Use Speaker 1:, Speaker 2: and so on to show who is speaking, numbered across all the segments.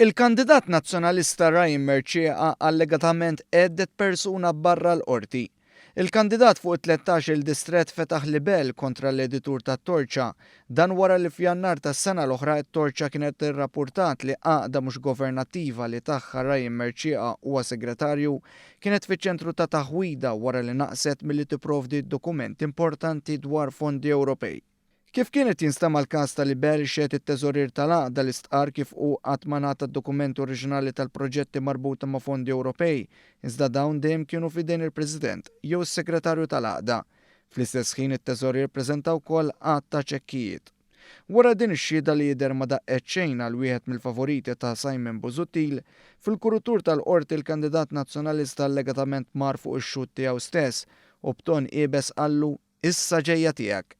Speaker 1: Il-kandidat Nazzjonalista Ryan Mercieca allegatament għedded persuna barra l-Qorti. Il-kandidat fuq it-tlettax-il distrett fetaħ libell kontra l-editur tat-Torċa. Dan wara li f'Jannar tas-sena l-oħra t-Torċa kienet irrapurtat li għaqda mhux governattiva li tagħha Ryan Mercieca huwa segretarju kienet fiċ-ċentru ta' taħwida wara li naqset milli tipprovdi dokumenti importanti dwar fondi Ewropej. Kif kien qed jinstema' l-każ ta' libell xehed it-teżorier tal-għaqda li stqarr kif hu qatt ma ngħata d-dokumenti oriġinali tal-proġetti marbuta ma' fondi Ewropej, iżda dawn dejjem kienu f'idejn il-President jew is-Segretarju tal-għaqda. Fl-istess ħin it-teżorier preżenta wkoll għadd ta' ċekkijiet. Wara din ix-xhieda li jidher ma daqqet xejn għal wieħed mill-favoriti ta' Simon Busuttil, fil-kurutur tal-Qorti l-kandidat Nazzjonalista allegatament mar fuq ix-xhud tiegħu stess u b'ton iebes qallu Issa ġejja tiegħek.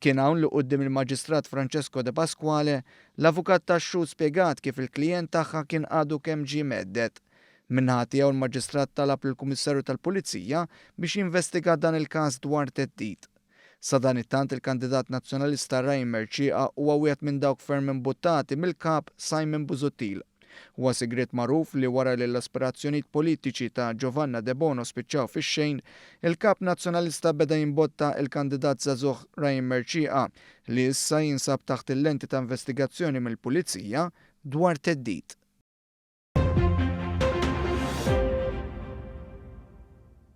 Speaker 1: Kien hawn li quddiem il-Maġistrat Francesco Depasquale, l-avukat tax-xhud spjegat kif il-klijent tagħha kien għadu kemm ġie mhedded. Min-naħa tiegħu l-Maġistrat talab lill-Kummissarju tal-Pulizija biex jinvestiga dan il-każ dwar theddid. Sadanittant il-kandidat Nazzjonalista Ryan Mercieca huwa wieħed minn dawk ferm imbuttati mill-Kap Simon Busuttil. Huwa sigriet magħruf li wara li l-aspirazzjonijiet politiċi ta' Giovanna Debono spiċċaw fix-xejn, il-Kap Nazzjonalista beda jimbotta il-kandidat żagħżugħ Ryan Mercieca li issa jinsab taħt il-lenti ta' investigazzjoni mill-Pulizija dwar theddid.